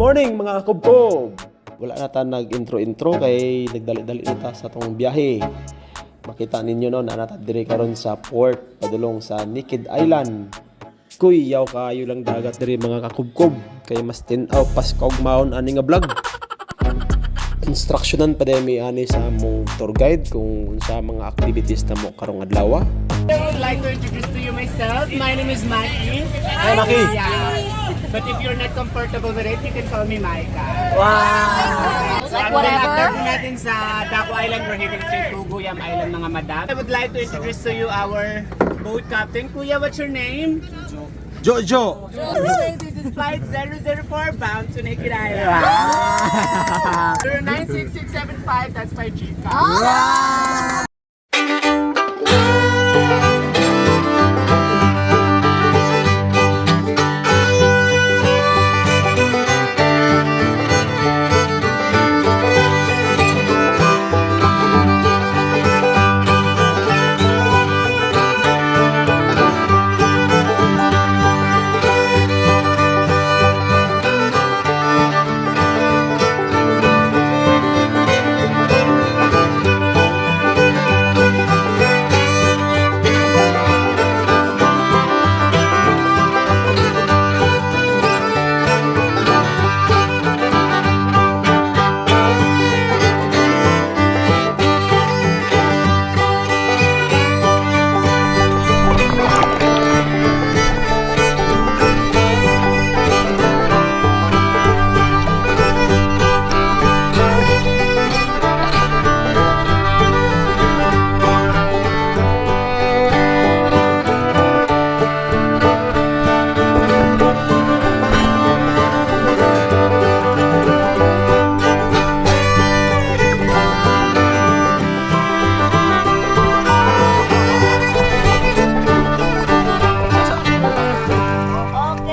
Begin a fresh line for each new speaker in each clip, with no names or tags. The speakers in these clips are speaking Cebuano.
Morning, mga kakubkob! Wala na ta nag-intro-intro kay nagdali-dali na ta sa atong biyahe. Makita ninyo, no, naa ta diri karon sa port padulong sa Naked Island. Kuy, yaw kaayo lang dagat diri, mga kakubkob, kay mas tin-aw pas kaugmaon ani nga vlog. Instructionan pa mi ani sa among tour guide kung unsa mga activities namo karong adlaw.
I would like to introduce to you myself. My name is Maki.
Hi, Maki.
Yeah. But if you're not comfortable with it, you can call me Micah. Wow! So,
Like
ang
whatever.
after po natin sa Daco Island, we're heading straight to Guyam Island, mga madam. I would like to introduce to you our boat captain. Kuya, what's your name?
Jojo!
This is flight 004 bound to Naked Island. 096675, that's my Gcash.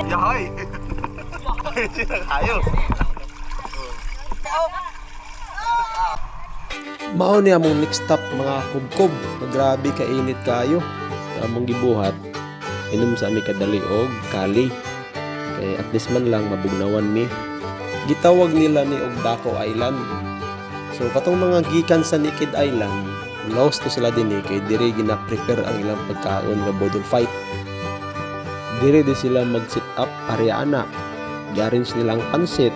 Yahay! Kayo.
Mao ni among next stop, mga kubkob. Grabe kainit kaayo. Among gibuhat, inom sa mi kadali og kali. Kay at least man lang mabugnawan mi. Gitawag nila ni og Daco Island. So katong mga gikan sa Naked Island, lost to sila dinhi kay diri gina-prepare ang ilang pagkaon nga bodol fight. Diri di sila mag-sit up pareha ana. Gi-arrange nila ang pansit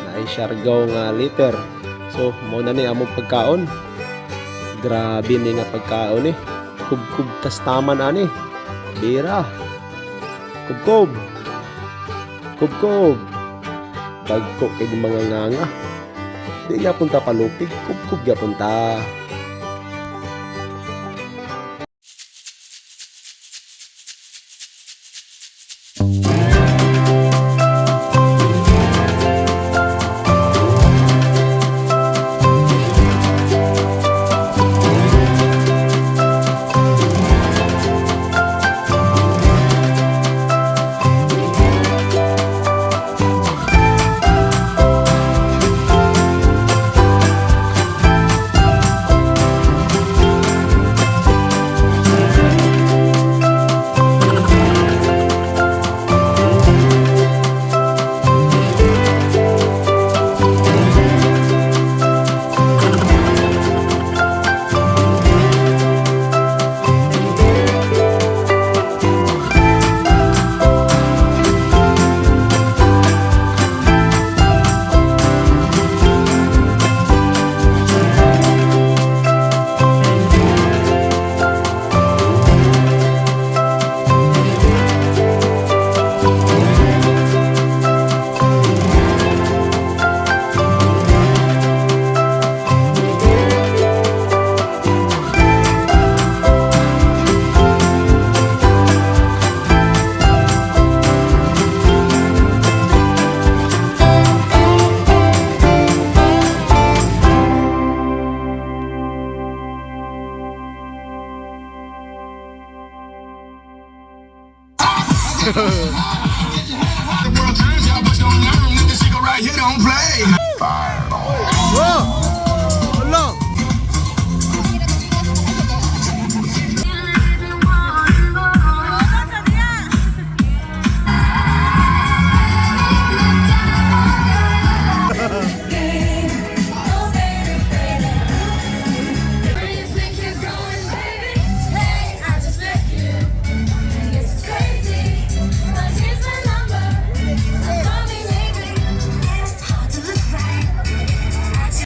na ay siargao nga liter. So mao na ni among pagkaon. Grabe ni nga pagkaon eh. Kubkub tas taman ani. Bira. Kubkob. Kubkob. Dagko kay mga nganga. Di gyapon ta palupig, kubkob gyapon ta.